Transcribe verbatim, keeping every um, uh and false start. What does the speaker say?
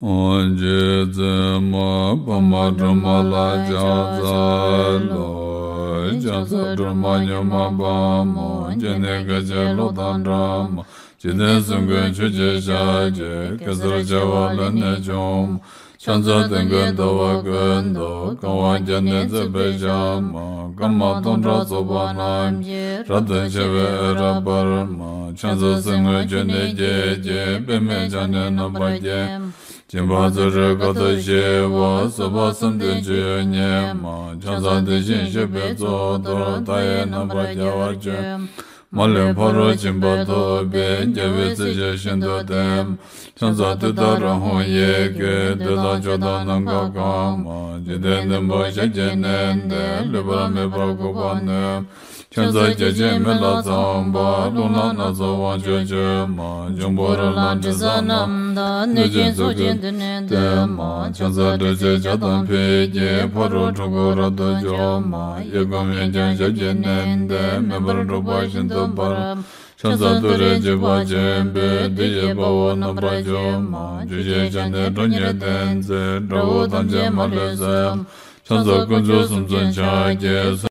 རྗེ་བཙུན་མ་འཕགས་མ་སྒྲོལ་མ་ལ་ཕྱག་འཚལ་ལོ། ཕྱག་འཚལ་སྒྲོལ་མ་མྱུར་མ་དཔའ་མོ། སྤྱན་ནི་སྐད་ཅིག་གློག་དང་འདྲ་མ། འཇིག་རྟེན་གསུམ་མགོན་ཆུ་སྐྱེས་ཞལ་གྱི། གེ་སར་བྱེ་བ་ལས་ནི་བྱུང་མ། ཕྱག་འཚལ་དུས་ཀུན་ཟླ་བ་ཀུན་ཏུ། གང་བ་བརྒྱ་ནི་བརྩེགས་པའི་ཞལ་མ། སྐར་མ་སྟོང་ཕྲག་ཚོགས་པ་རྣམས་ཀྱིས། རབ་ཏུ་ཕྱེ་བའི་འོད་རབ་འབར་མ། ཕྱག་འཚལ་གསེར་དངུལ་ཆུ་ནས་སྐྱེས་ཀྱི། པདྨས་ཕྱག་ནི་རྣམ་པར་བརྒྱན་མ། སྦྱིན་པ་ཚུ་རོལ་དཀའ་ཐུབ་ཞི་བ། བཟོད་པ་བསམ་གཏན་སྤྱོད་ཡུལ་ཉིད་མ། ཕྱག་འཚལ་དེ་བཞིན་གཤེགས་པའི་གཙུག་ཏོར། མཐའ་ཡས་རྣམ་པར་རྒྱལ་བར་སྤྱོད་མ། མ་ལུས་ཕ་རོལ་ཕྱིན་པ་ཐོབ་པའི། རྒྱལ་བའི་སྲས་ཆེན་ཤིན་ཏུ་བརྟན་མ། ཕྱག་འཚལ་ཏུཏྟཱ་ར་ཧཱུྃ་ཡི་གེ། བདུད་དང་ཕྱོགས་དང་ནམ་མཁའ་གང་མ། འཇིག་རྟེན་བདུན་པོ་ཞབས་ཀྱིས་མནན་ཏེ། ལུས་པ་མེད་པར་འགུགས་པར་ནུས་མ། ཕྱག་འཚལ་བརྒྱ་བྱིན་མེ་ལྷ་ཚངས་པ། རླུང་ལྷ་སྣ་ཚོགས་དབང་ཕྱུག་མཆོད་མ། འབྱུང་པོ་རོ་ལངས་དྲི་ཟ་རྣམས་དང་། གནོད་སྦྱིན་ཚོགས་ཀྱིས་མདུན་ནས་བསྟོད་མ། ཕྱག་འཚལ་ཏྲཊ་ཅེས་བྱ་དང་ཕཊ་ཀྱིས། ཕ་རོལ་འཁྲུལ་འཁོར་རབ་ཏུ་འཇོམས་མ། གཡས་བསྐུམ་གཡོན་བརྐྱང་ཞབས་ཀྱིས་མནན་ཏེ། མེ་འབར་འཁྲུག་པ་ཤིན་ཏུ་འབར་མ། ཕྱག་འཚལ་ཏུ་རེ་འཇིགས་པ་ཆེན་པོས། བདུད་ཀྱི་དཔའ་བོ་རྣམ་པར་འཇོམས་མ། བཅུ་གཅིག་ཕྱག་ནི་ཁྲོ་གཉེར་ལྡན་མཛད། དགྲ་བོ་ཐམས་ཅད་མ་ལུས་གསོད་མ། ཕྱག་འཚལ་དཀོན་མཆོག་གསུམ་མཚོན་ཕྱག་རྒྱའི།